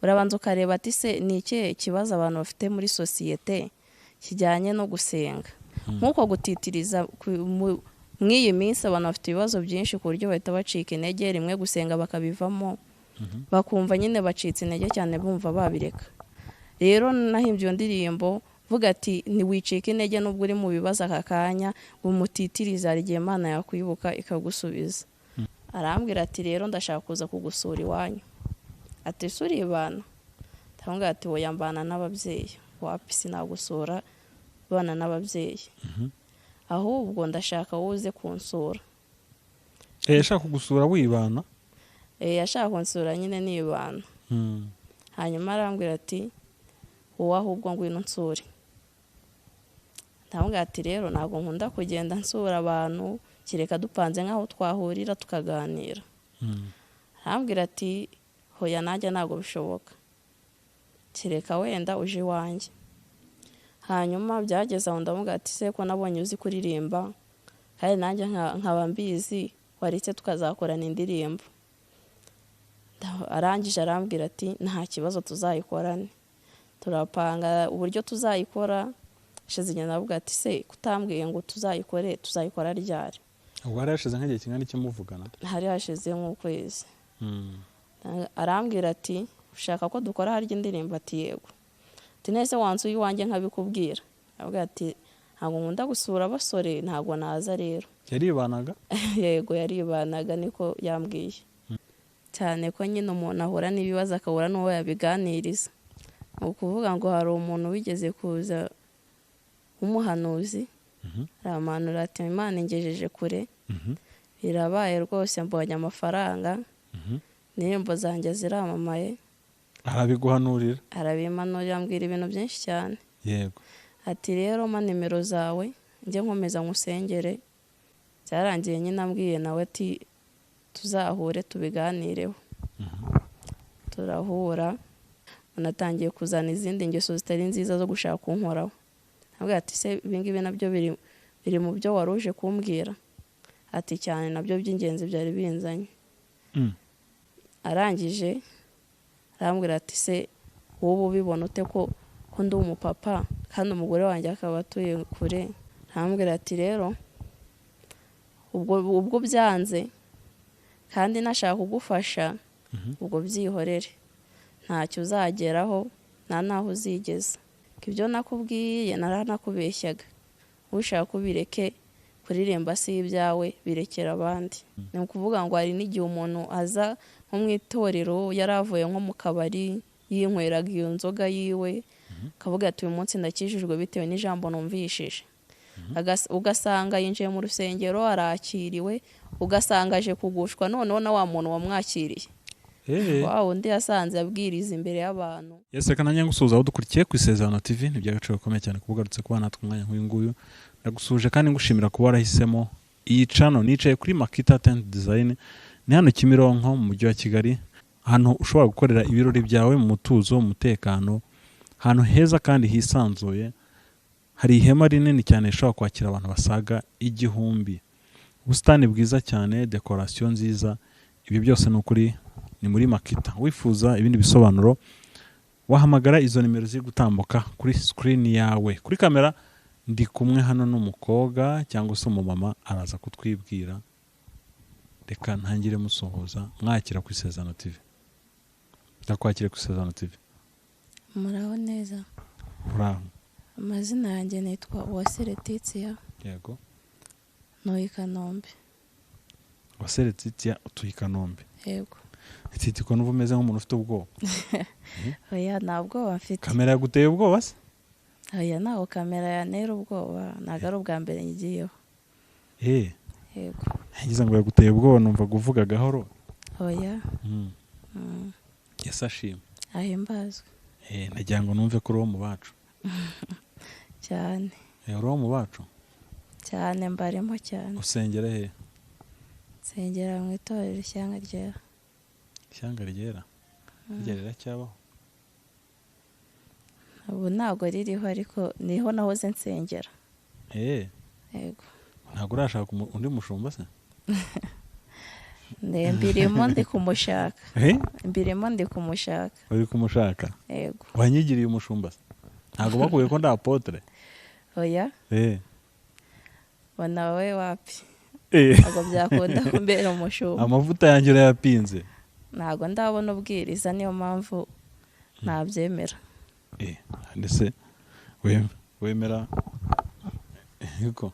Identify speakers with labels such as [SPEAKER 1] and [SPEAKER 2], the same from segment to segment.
[SPEAKER 1] Urabanza ukareba ati se ni ikihe kibazo abantu bafite muri sosiyete kijyanye no gusenga? Nk'uko gutitiriza mw'iyi minsi abantu bafite ibibazo byinshi ku buryo bahita bacika intege, rimwe gusenga bakabivamo, bakumva nyine bacitse intege cyane, bumva babireka. Rero nahimbye iyo ndirimbo vuga ati ntiwicike intege nubwo uri mu bibazo aka kanya, ngo umutitirize, hari igihe Imana yakwibuka ikagusubiza. Arambwira ati rero ndashaka kuza kugusura iwanyu. Ati ese uribana? Ndamubwira ati oya, mbana n'ababyeyi. Wapi, sinagusura bana n'ababyeyi, ahubwo ndashaka wowe uze kunsura.
[SPEAKER 2] Yashaka kugusura wibana?
[SPEAKER 1] Yashaka kunsura nyine nibana. Hanyuma arambwira ati wowe ahubwo ngwino unsure. Ndamubwira ati rero ntabwo nkunda kugenda nsura abantu, kereka dupanze nk'aho twahurira tukaganira. Arambwira ati hoya, nanjye ntabwo bishoboka, kereka wenda uje iwanjye. Hanyuma byageze aho ndamubwira ati se ko nabonye uzi kuririmba kandi nanjye nkaba mbizi, waretse tukazakorana indirimbo? Arangije arambwira ati nta kibazo, tuzayikorane. Turapanga uburyo tuzayikora. Hashize igihe ndavuga ati se kutambwiye ngo tuzayikore, tuzayikora ryari?
[SPEAKER 2] Ubwo hari hashize nk'igihe kingana iki muvugana?
[SPEAKER 1] Hari hashize nk'ukwezi. Arambwira ati ushaka ko dukora harya indirimbo? Ati yego. Ati nese wansuye iwanjye nkabikubwira? Aravuga ati ntabwo nkunda gusura abasore, ntabwo naza rero.
[SPEAKER 2] Yaribanaga?
[SPEAKER 1] Yego, yaribanaga, niko yambwiye. Cyane ko nyine umuntu ahura n'ibibazo akabura n'uwo yabiganiriza. Ni ukuvuga ngo hari umuntu wigeze kuza w'umuhanuzi, aramanura ati Imana ingejeje kure, birabaye rwose, mbonye amafaranga, indirimbo zanjye ziramamaye.
[SPEAKER 2] Arabiguhanurira?
[SPEAKER 1] Arabimanurira, ambwira ibintu byinshi cyane.
[SPEAKER 2] Yego.
[SPEAKER 1] Ati rero mpa nimero zawe njye nkomeza nkusengere. Byarangiye nyine ambwiye nawe ati tuzahure tubiganireho. Turahura, unatangiye kuzana izindi ngeso zitari nziza zo gushaka kunkoraho. Ntabwo ati se ibingibi nabyo biri mu byo wari uje kumbwira? Ati cyane, nabyo by'ingenzi byari binzanye. Arangije arambwira ati se wowe ubibona ute ko ndi umupapa kandi umugore wanjye akaba atuye kure? Arambwira ati rero ubwo byanze kandi nashaka kugufasha, ubwo byihorere, ntacyo uzageraho, nta n'aho uzigeza. Ibyo nakubwiye naranakubeshyaga, ushaka ubireke, kuririmba si ibyawe, birekera abandi. Ni ukuvuga ngo hari n'igihe umuntu aza nko mu itorero yari avuye nko mu kabari, yinyweraga iyo nzoga yiwe, akavuga ati uyu munsi ndakijijwe bitewe n'ijambo numvishije. Ugasanga yinjiye mu rusengero arakiriwe, ugasanga aje kugushwa noneho na wa muntu wamwakiriye, wa wundi yasanze abwiriza imbere y'abantu.
[SPEAKER 2] Yesi, reka nanjye ngusuhuza aho dukurikiye ku Isezerano TV. Ni iby'agaciro gakomeye cyane kuba ugarutse kuba natwe umwanya nk'uyu nguyu. Ndagusuje kandi ngushimira kuba warahisemo iyi channel. Nicaye kuri Makita Tent Design, ni hano Kimironko mu mujyi wa Kigali, ahantu ushobora gukorera ibirori byawe mu mutuzo, mu mutekano, ahantu heza kandi hisanzuye. Hari ihema rinini cyane rishobora kwakira abantu basaga 1000, ubusitani bwiza cyane, dekorasiyo nziza, ibyo byose ni ukuri ni muri Makita. Wifuza ibindi bisobanuro wahamagara izo nimero ziri gutambuka kuri screen yawe. Kuri kamera ndi kumwe hano n'umukobwa cyangwa se umumama, araza kutwibwira. Reka ntangire musuhuza, mwakira ku Isezerano TV. Ndakwakira ku Isezerano TV.
[SPEAKER 1] Muraho neza.
[SPEAKER 2] Muraho.
[SPEAKER 1] Amazina yanjye nitwa Uwase Letitia.
[SPEAKER 2] Yego.
[SPEAKER 1] Ntuye i Kanombe.
[SPEAKER 2] Uwase Letitia, utuye i Kanombe?
[SPEAKER 1] Yego.
[SPEAKER 2] Letitia, ukuntu uba umeze nk'umuntu ufite ubwoba?
[SPEAKER 1] Oya, nta bwoba mfite.
[SPEAKER 2] Kamera yaguteye ubwoba se?
[SPEAKER 1] Oya, ntabwo kamera yantera ubwoba, ntabwo ari ubwa mbere ngiyeho. Yego.
[SPEAKER 2] Ngize ngo yaguteye ubwoba, numva kuvuga gahoro.
[SPEAKER 1] Oya.
[SPEAKER 2] Yesu ashimwe.
[SPEAKER 1] Ahimbazwe.
[SPEAKER 2] Nagira ngo numve ko uri uwo mu bacu.
[SPEAKER 1] Cyane.
[SPEAKER 2] Uri uwo mu bacu?
[SPEAKER 1] Cyane, mbarimo cyane.
[SPEAKER 2] Usengera he?
[SPEAKER 1] Nsengera mu itorero Ishyanga Ryera.
[SPEAKER 2] Ishyanga Ryera? Iryo riracyabaho?
[SPEAKER 1] Ubu ntabwo ririho, ariko niho nahoze nsengera. Yego.
[SPEAKER 2] Ntabwo urashaka undi mushumba se?
[SPEAKER 1] Mbirimo ndi kumushaka. Mbirimo ndi kumushaka.
[SPEAKER 2] Uri kumushaka?
[SPEAKER 1] Yego.
[SPEAKER 2] Wanyigiriye umushumba se? Ntabwo bakubwiye ko ndi apotre?
[SPEAKER 1] Oya. Bona wowe wapi. Ntabwo byakunda kumbera umushumba.
[SPEAKER 2] Amavuta yanjye urayapinze.
[SPEAKER 1] Ntabwo ndabona ubwiriza, niyo mpamvu ntabyemera.
[SPEAKER 2] Ndetse wemera yuko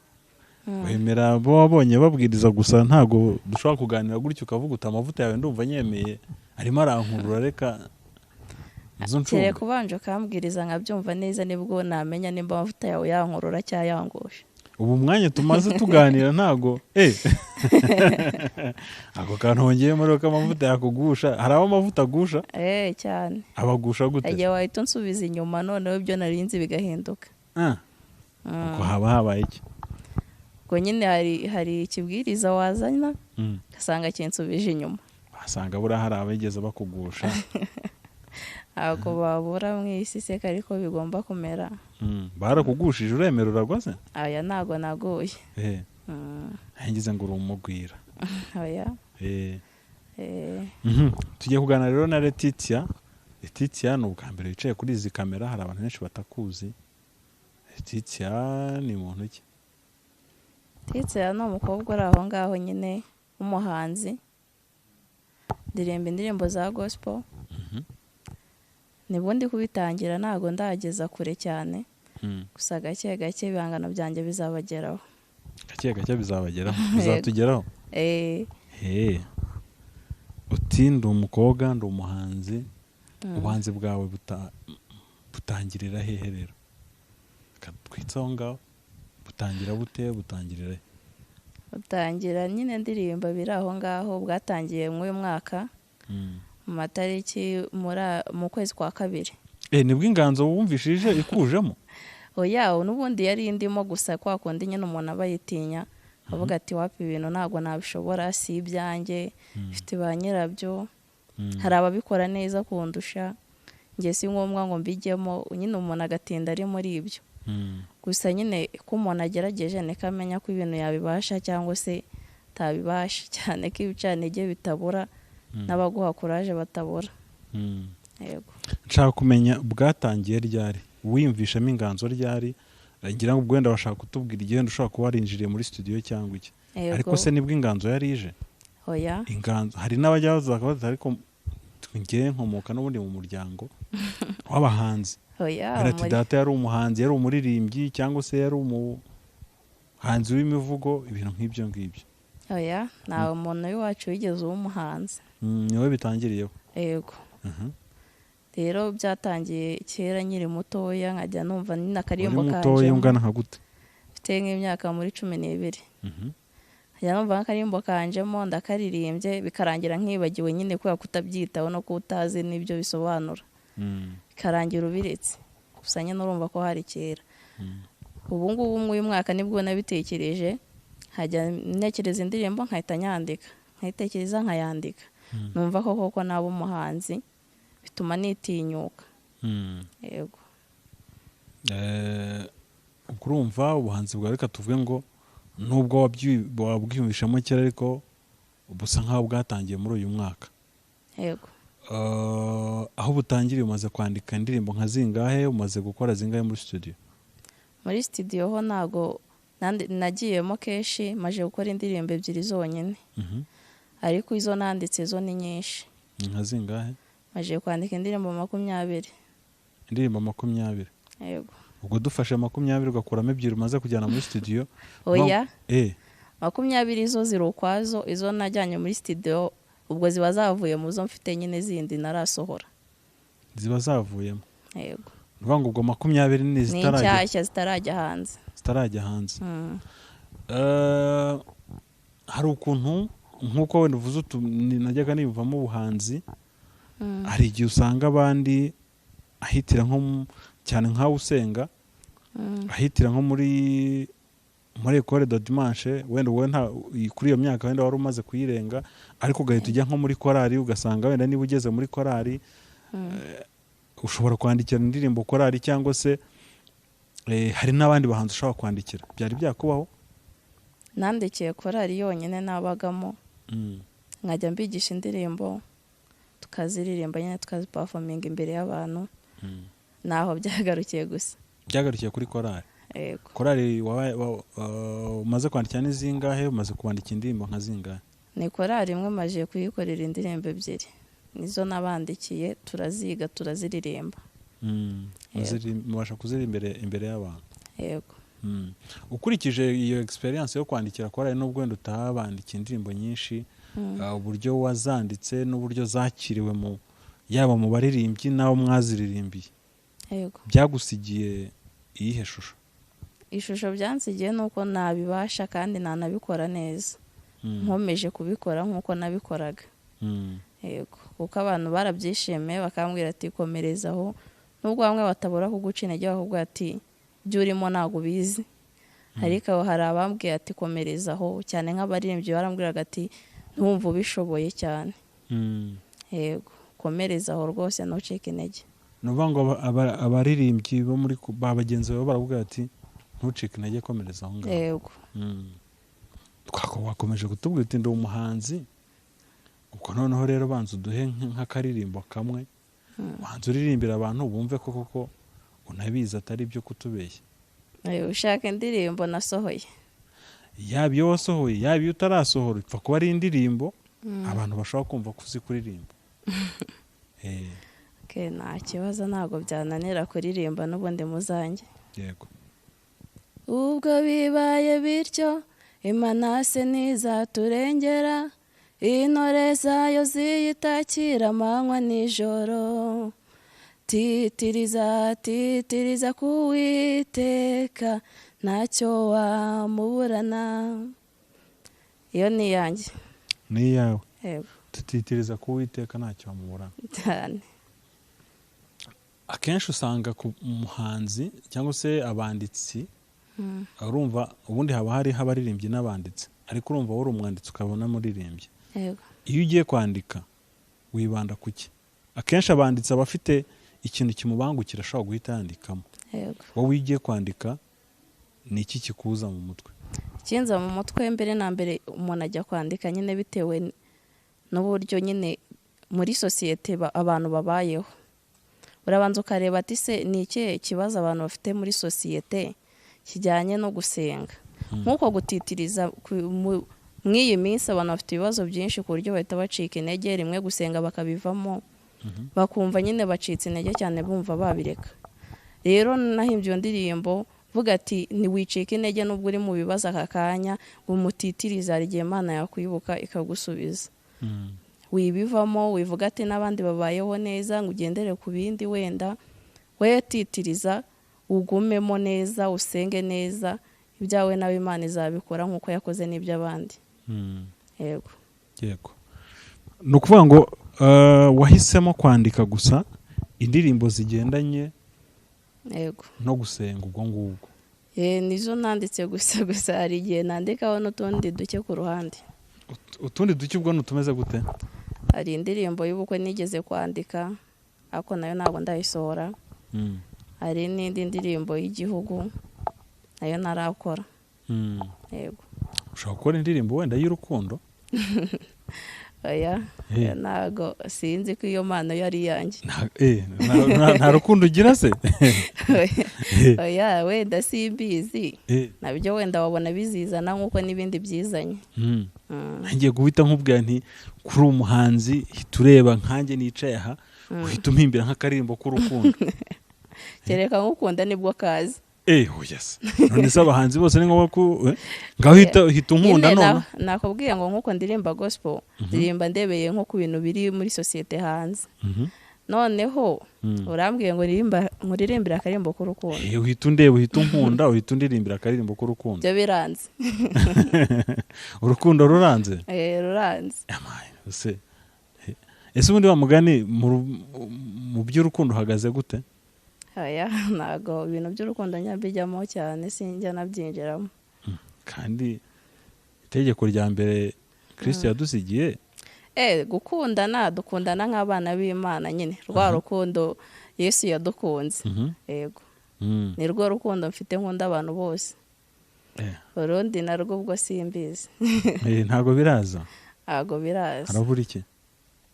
[SPEAKER 2] wemera abo wabonye babwiriza gusa, ntabwo dushobora kuganira gutyo ukavuga uti amavuta yawe ndumva nyemeye arimo arankurura, reka nzo ncunge.
[SPEAKER 1] Kereka ubanje ukambwiriza nkabyumva neza, nibwo namenya nimba amavuta yawe yankurura cyangwa yangusha.
[SPEAKER 2] Ubu mwanya tumaze tuganira ntabwo ako kantu wongeyemo rero k'amavuta yakugusha. Hari abo amavuta agusha?
[SPEAKER 1] Cyane.
[SPEAKER 2] Abagusha gute?
[SPEAKER 1] Igihe wahita unsubiza inyuma, noneho ibyo nari nzi bigahinduka.
[SPEAKER 2] Ubwo haba habaye iki?
[SPEAKER 1] Ubwo nyine hari ikibwiriza wazana ugasanga kinsubije inyuma.
[SPEAKER 2] Wasanga buriya hari abigeze bakugusha.
[SPEAKER 1] Ntabwo babura mu isi seka, ariko bigomba kumera.
[SPEAKER 2] Barakugushije uremera uragwa se?
[SPEAKER 1] Aya ntabwo naguye.
[SPEAKER 2] Ngize ngo uri umugwira.
[SPEAKER 1] Oya.
[SPEAKER 2] Tugiye kuganira rero na Letitia. Letitia ni ubwa mbere wicaye kuri izi kamera, hari abantu benshi batakuzi. Letitia ni muntu ki?
[SPEAKER 1] Letitia ni umukobwa uri aho ngaho nyine w'umuhanzi, ndirimba indirimbo za gospel. Nibwo ndi kubitangira, ntabwo ndageza kure cyane, gusa gake gake ibihangano byanjye bizabageraho.
[SPEAKER 2] Gake gake bizabageraho, bizatugeraho. Uti ndi umukobwa, ndi umuhanzi. Ubuhanzi bwawe butangirira hehe rero? Twitse aho ngaho, butangira bute, butangirira he?
[SPEAKER 1] Butangira nyine ndirimba biri aho ngaho. Bwatangiye muri uyu mwaka, mu matariki mu kwezi kwa 2.
[SPEAKER 2] Nibwo inganzo wumvishije ikujemo?
[SPEAKER 1] Oya, n'ubundi yari indimo, gusa kwa kundi nyine umuntu aba yitinya avuga ati wapi ibintu ntabwo nabishobora, si ibyanjye, mfite ba nyirabyo, hari ababikora neza kundusha, njye si ngombwa ngo mbijyemo. Nyine umuntu agatinda ari muri ibyo. Gusa nyine ko umuntu agerageje niko amenya ko ibintu yabibasha cyangwa se atabibasha, cyane ko ibicantege bitabura n'abaguha kuraje batabura. Yego.
[SPEAKER 2] Nshaka kumenya bwatangiye ryari, wiyumvishamo inganzo ryari? Ngira ngo wenda washaka kutubwira igihe ushobora kuba warinjiriye muri studio cyangwa iki. Ariko se nibwo inganzo yari ije?
[SPEAKER 1] Oya.
[SPEAKER 2] Inganzo hari n'abajya baza bakabaza, ariko ngewe nkomoka n'ubundi mu muryango w'abahanzi.
[SPEAKER 1] Oya.
[SPEAKER 2] Ati data yari umuhanzi, yari umuririmbyi cyangwa se yari umuhanzi w'imivugo, ibintu nk'ibyo ngibyo.
[SPEAKER 1] Oya, ntawe umuntu w'iwacu wigeze uba umuhanzi.
[SPEAKER 2] Niwe bitangiriyeho?
[SPEAKER 1] Yego. Rero byatangiye kera nkiri mutoya, nkajya numva nyine akaririmbo
[SPEAKER 2] kanjemo. Mutoya ungana nka gute?
[SPEAKER 1] Mfite nk'imyaka muri 12. Nkajya numva nk'akaririmbo kanjemo ndakaririmbye, bikarangira nkibagiwe nyine kubera kutabyitaho no kutazi n'ibyo bisobanura. Bikarangira ubiretse. Gusa nyine urumva ko hari kera. Ubu ngubu muri uyu mwaka nibwo nabitekereje, nkajya ntekereza indirimbo nkahita nyandika, nkayitekereza nkayandika. Numva ko koko naba umuhanzi, bituma nitinyuka. Yego.
[SPEAKER 2] Urumva ubuhanzi bwawe, reka tuvuge ngo nubwo wabwiyumvishamo kera, ariko busa nkaho bwatangiye muri uyu mwaka.
[SPEAKER 1] Yego.
[SPEAKER 2] Aho butangiriye umaze kwandika indirimbo nka zingahe, umaze gukora zingahe muri studio?
[SPEAKER 1] Muri studio ho ntago nagiyemo kenshi, maje gukora indirimbo 2 zonyine. Ariko izo nanditse zo ni nyinshi.
[SPEAKER 2] Nka zingahe?
[SPEAKER 1] Maje kwandika indirimbo 20.
[SPEAKER 2] Indirimbo 20.
[SPEAKER 1] Yego.
[SPEAKER 2] Ubwo dufashe 20 ugakuramo 2 umaze kujyana muri studio.
[SPEAKER 1] Oya. 20 zo ziri ukwazo, izo najyanye muri studio ubwo ziba zavuye mu zo mfite nyine zindi narasohora.
[SPEAKER 2] Ziba zavuyemo.
[SPEAKER 1] Yego.
[SPEAKER 2] Uvuga ngo ubwo 20 ni
[SPEAKER 1] zitarajya zitarajya hanze.
[SPEAKER 2] Zitarajya hanze. Hari ukuntu nkuko wenda uvuze najyaga niyumvamo ubuhanzi, hari igihe usanga abandi ahitira nko cyane nkawe usenga, ahitira nko muri Ecole de Dimanche, wenda wowe nta kuri iyo myaka wenda wari umaze kuyirenga, ariko ugahita ujya nko muri korali, ugasanga wenda niba ugeze muri korali ushobora kwandikira indirimbo korali, cyangwa se hari n'abandi bahanzi ushobora kwandikira. Byari byakubaho?
[SPEAKER 1] Nandikiye korali yonyine nabagamo. Nkajya mbigisha indirimbo, tukaziririmba nyine, tukaziperforminga imbere y'abantu. Naho byagarukiye gusa.
[SPEAKER 2] Byagarukiye kuri korali?
[SPEAKER 1] Yego.
[SPEAKER 2] Korali umaze kwandikira ni zingahe? Umaze kwandika indirimbo nka zingahe?
[SPEAKER 1] Ni korali imwe, maje kuyikorera indirimbo ebyiri, nizo nabandikiye, turaziga, turaziririmba. Yego.
[SPEAKER 2] Mubasha kuzirimbira imbere y'abantu?
[SPEAKER 1] Yego.
[SPEAKER 2] Ukurikije iyo experience yo kwandikira korali, nubwo wenda utabandikiye indirimbo nyinshi, uburyo wazanditse n'uburyo zakiriwe mu yaba mu baririmbyi n'abo mwaziririmbiye, byagusigiye iyihe shusho?
[SPEAKER 1] Ishusho byansigiye ni uko nabibasha kandi nanabikora neza, nkomeje kubikora nk'uko nabikoraga. Yego, kuko abantu barabyishimiye, bakambwira ati komerezaho, nubwo bamwe batabura kuguca intege bakubwira ati ibyo urimo ntabwo ubizi, ariko hari abambwiye ati komerezaho cyane, nk'abaririmbyi barambwiraga ati ntumva ubishoboye cyane. Yego, komerezaho rwose, ntucike intege.
[SPEAKER 2] Ni ukuvuga ngo abaririmbyi bo muri ba bagenzi bawe baravuga ati ntucike intege, komereza aho ngaho.
[SPEAKER 1] Yego.
[SPEAKER 2] Wakomeje kutubwira uti ndi umuhanzi, ubwo noneho rero banza uduhe nk'akaririmbo kamwe, banza uririmbira abantu bumve ko koko unabizi, atari ibyo kutubeshya.
[SPEAKER 1] Ushaka indirimbo nasohoye?
[SPEAKER 2] Yaba iyo wasohoye, yaba iyo utarasohora, ipfa kuba ari indirimbo abantu bashobora kumva ko uzi kuririmba.
[SPEAKER 1] Okay, nta kibazo, ntabwo byananira kuririmba n'ubundi muzanjye.
[SPEAKER 2] Yego.
[SPEAKER 1] Ubwo bibaye bityo, Imanase ntizaturengera, intore zayo ziyitakira amanywa nijoro. Titiriza, titiriza kuwiteka, ntacyo wamuburana. Iyo ni iyanjye.
[SPEAKER 2] Ni iyawe?
[SPEAKER 1] Yego.
[SPEAKER 2] Tutitiriza ku Uwiteka, ntacyo wamuburana.
[SPEAKER 1] Cyane.
[SPEAKER 2] Akenshi usanga ku muhanzi cyangwa se abanditsi, urumva ubundi haba hariho abaririmbyi n'abanditsi, ariko urumva wowe uri umwanditsi ukabona muririmbyi.
[SPEAKER 1] Yego.
[SPEAKER 2] Iyo ugiye kwandika wibanda ku ki? Akenshi abanditsi aba afite ikintu kimubangukira ashobora guhita yandikamo.
[SPEAKER 1] Yego.
[SPEAKER 2] Wowe iyo ugiye kwandika ni iki kikuza mu mutwe?
[SPEAKER 1] Ikinza mu mutwe mbere na mbere, umuntu ajya kwandika nyine bitewe n'uburyo nyine muri sosiyete abantu babayeho. Urabanza ukareba ati se ni ikihe kibazo abantu bafite muri sosiyete kijyanye no gusenga, nk'uko gutitiriza mw'iyi minsi abantu bafite ibibazo byinshi ku buryo bahita bacika intege, rimwe gusenga bakabivamo, bakumva nyine bacitse intege cyane, bumva babireka. Rero nahimbye iyo ndirimbo vuga ati ntiwicike intege nubwo uri mu bibazo aka kanya, ngo umutitirize, hari igihe Imana yakwibuka ikagusubiza. Wibivamo, wivuga ati n'abandi babayeho neza, ngo ugendere ku bindi, wenda we titiriza, ugumemo neza, usenge neza, ibyawe nawe Imana izabikora nk'uko yakoze n'iby'abandi. Yego.
[SPEAKER 2] Yego, ni ukuvuga ngo wahisemo kwandika gusa indirimbo zigendanye
[SPEAKER 1] Yego.
[SPEAKER 2] no gusenga ubwo ngubwo?
[SPEAKER 1] Nizo nanditse gusa, gusa hari igihe nandikaho n'utundi duke ku ruhande.
[SPEAKER 2] Utundi duke ubwo nutumeze gute?
[SPEAKER 1] Hari indirimbo y'ubukwe nigeze kwandika, ariko nayo ntabwo ndayisohora. Hari n'indi ndirimbo y'igihugu nayo ntarakora. Yego.
[SPEAKER 2] Ushobora gukora indirimbo wenda y'urukundo?
[SPEAKER 1] Oya. Ntabwo, sinzi ko iyo mpano yari iyanjye.
[SPEAKER 2] Nta rukundo ugira se?
[SPEAKER 1] Oya, wenda simbizi. Nabyo wenda wabona bizizana nk'uko n'ibindi byizanye.
[SPEAKER 2] Ngiye guhita nkubwira nti kuri umuhanzi, hita ureba nkanjye nicaye aha, uhita umpimbira nk'akaririmbo k'urukundo.
[SPEAKER 1] Kereka nk'ukunda nibwo kazi.
[SPEAKER 2] Oya se, none se abahanzi bose ni ngombwa ko ngaho hita unkunda?
[SPEAKER 1] Nyine
[SPEAKER 2] None
[SPEAKER 1] nakubwiye ngo nk'uko ndirimba gospel, ndirimba ndebeye nko ku bintu biri muri sosiyete hanze. Noneho urambwiye ngo nkuririmbire akaririmbo k'urukundo.
[SPEAKER 2] Uhita undeba, uhita unkunda, uhita undirimbira akaririmbo k'urukundo.
[SPEAKER 1] Ibyo biranze.
[SPEAKER 2] Urukundo ruranze?
[SPEAKER 1] Ruranze.
[SPEAKER 2] Amaye, ese ubundi wa mugani mu by'urukundo uhagaze gute?
[SPEAKER 1] Oya, ntago ibintu by'urukundo nyabijyamo cyane, sinjya nabyinjiramo.
[SPEAKER 2] Kandi itegeko rya mbere Kristo yadusigiye.
[SPEAKER 1] Gukundana, dukundana nk'abana b'Imana nyine, rwa rukundo Yesu yadukunze. Yego. Ni rwo rukundo mfite, nkunda abantu bose. Urundi narwo ubwo simbizi.
[SPEAKER 2] Ntago biraza.
[SPEAKER 1] Ntabwo biraza.
[SPEAKER 2] Harabura iki?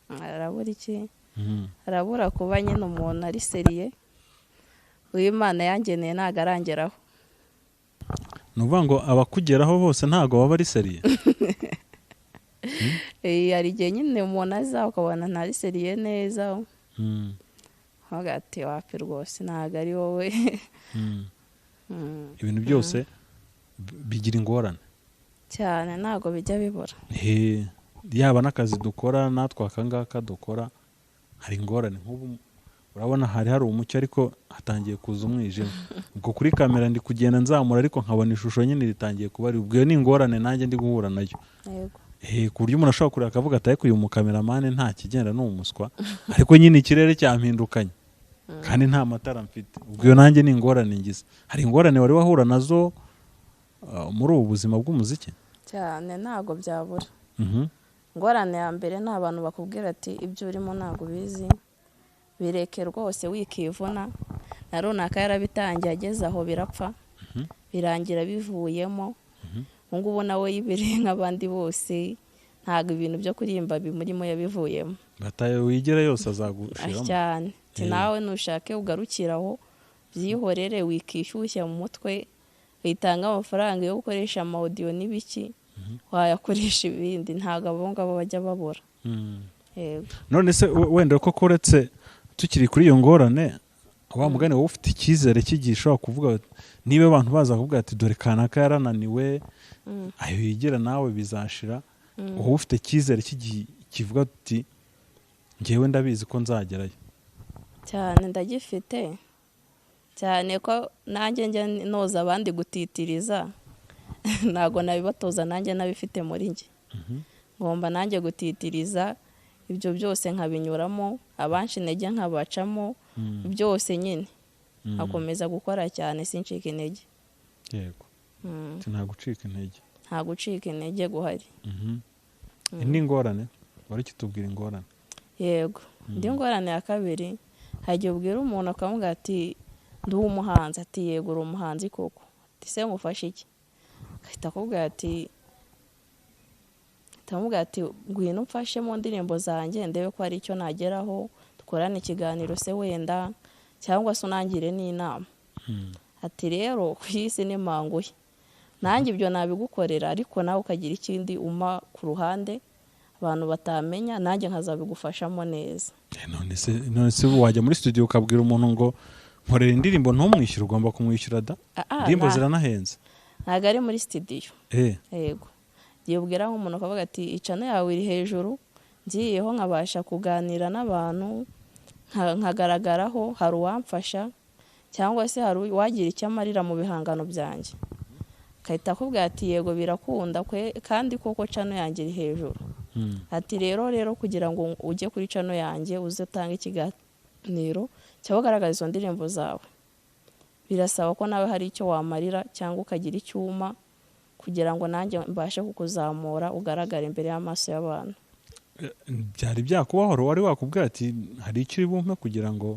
[SPEAKER 1] Harabura iki? Harabura kuba nyine umuntu ari sérieux. Uwimana yangeneye ntabwo arangeraho.
[SPEAKER 2] Ni ukuvuga ngo abakugeraho bose ntabwo baba ari sérieux?
[SPEAKER 1] Hari igihe nyine umuntu aza ukabona ntari sérieux neza, nkavuga ati wapi rwose, ntabwo ari wowe.
[SPEAKER 2] Ibintu byose bigira ingorane.
[SPEAKER 1] Cyane, ntabwo bijya bibura.
[SPEAKER 2] Yaba n'akazi dukora natwe aka ngaka dukora, hari ingorane. Nk'ubu urabona hari umucyo, ariko hatangiye kuza umwijima. Ubwo kuri kamera ndi kugenda nzamura, ariko nkabona ishusho nyine ritangiye kuba ari ubwo. Iyo ni ingorane nanjye ndi guhura nayo. Ku buryo umuntu ashobora kureba akavuga ati ariko uyu mukameramani nta kigenda, ni umuswa, ariko nyine ikirere cyampindukanye kandi nta matara mfite. Ubwo iyo nanjye ni ingorane ngize. Hari ingorane wari wahura nazo muri ubu buzima bw'umuziki?
[SPEAKER 1] Cyane, ntabwo byabura. Ingorane ya mbere ni abantu bakubwira ati ibyo urimo ntabwo ubizi, bireke rwose, wikivuna, na runaka yarabitangiye ageze aho birapfa, birangira bivuyemo, ubu ngubu nawe yibereye nk'abandi bose, ntabwo ibintu byo kuririmba bimurimo, yabivuyemo.
[SPEAKER 2] Bataye wigera yose azagushiramo.
[SPEAKER 1] Cyane. Ati nawe nushake ugarukire aho, byihorere, wikishyushya mu mutwe, witanga amafaranga yo gukoresha ama audio n'ibiki, wayakoresha ibindi. Ntabwo abo ngabo bajya babura. Yego.
[SPEAKER 2] None se wenda koko, uretse tukiri kuri iyo ngorane, wa mugani wowe ufite icyizere cy'igihe ushobora kuvuga niba abantu baza kuvuga ati dore kanaka yarananiwe, ayo yigira nawe bizashira, wowe ufite icyizere cy'igihe kivuga uti ngewe ndabizi ko nzagerayo?
[SPEAKER 1] Cyane, ndagifite cyane, ko nanjye njya noza abandi gutitiriza, ntabwo nabibatoza nanjye nabifite muri njye. Ngomba nanjye gutitiriza, ibyo byose nkabinyuramo, abanshi intege nkabacamo, byose nyine nkakomeza gukora cyane, sincike intege.
[SPEAKER 2] Yego. Ati nta gucika intege.
[SPEAKER 1] Nta gucika intege guhari.
[SPEAKER 2] Indi ngorane wari ukitubwira, ingorane.
[SPEAKER 1] Yego, indi ngorane ya kabiri, hari igihe ubwira umuntu akamubwira ati ndi umuhanzi, ati yego uri umuhanzi koko, ati se ngufashe iki? Agahita akubwira ati, ahita amubwira ati ngwino umfashe mu ndirimbo zanjye ndebe ko hari icyo nageraho, dukorane ikiganiro se wenda, cyangwa se unangire n'inama. Ati rero ku isi ni manguhe, nanjye ibyo nabigukorera, ariko nawe ukagira ikindi umpa ku ruhande abantu batamenya, nanjye nkazabigufashamo neza.
[SPEAKER 2] None se wajya muri studio ukabwira umuntu ngo nkorera indirimbo ntumwishyure? Ugomba kumwishyura da. Indirimbo ziranahenze.
[SPEAKER 1] Ntabwo ari muri studio. Yego, igihe ubwira nk'umuntu ukavuga ati i channel yawe iri hejuru, ngiyeho nkabasha kuganira n'abantu, nkagaragaraho, hari uwamfasha cyangwa se hari uwagira icyo amarira mu bihangano byanjye? Agahita akubwira ati yego birakunda kandi koko channel yanjye iri hejuru. Ati rero kugira ngo ujye kuri channel yanjye uze utange ikiganiro cyangwa ugaragaza izo ndirimbo zawe, birasaba ko nawe hari icyo wamarira cyangwa ukagira icyuma kugira ngo nanjye mbashe kukuzamura ugaragare imbere y'amaso y'abantu.
[SPEAKER 2] Byari byakubaho? Wari wakubwira ati hari icyo uri bumpe kugira ngo?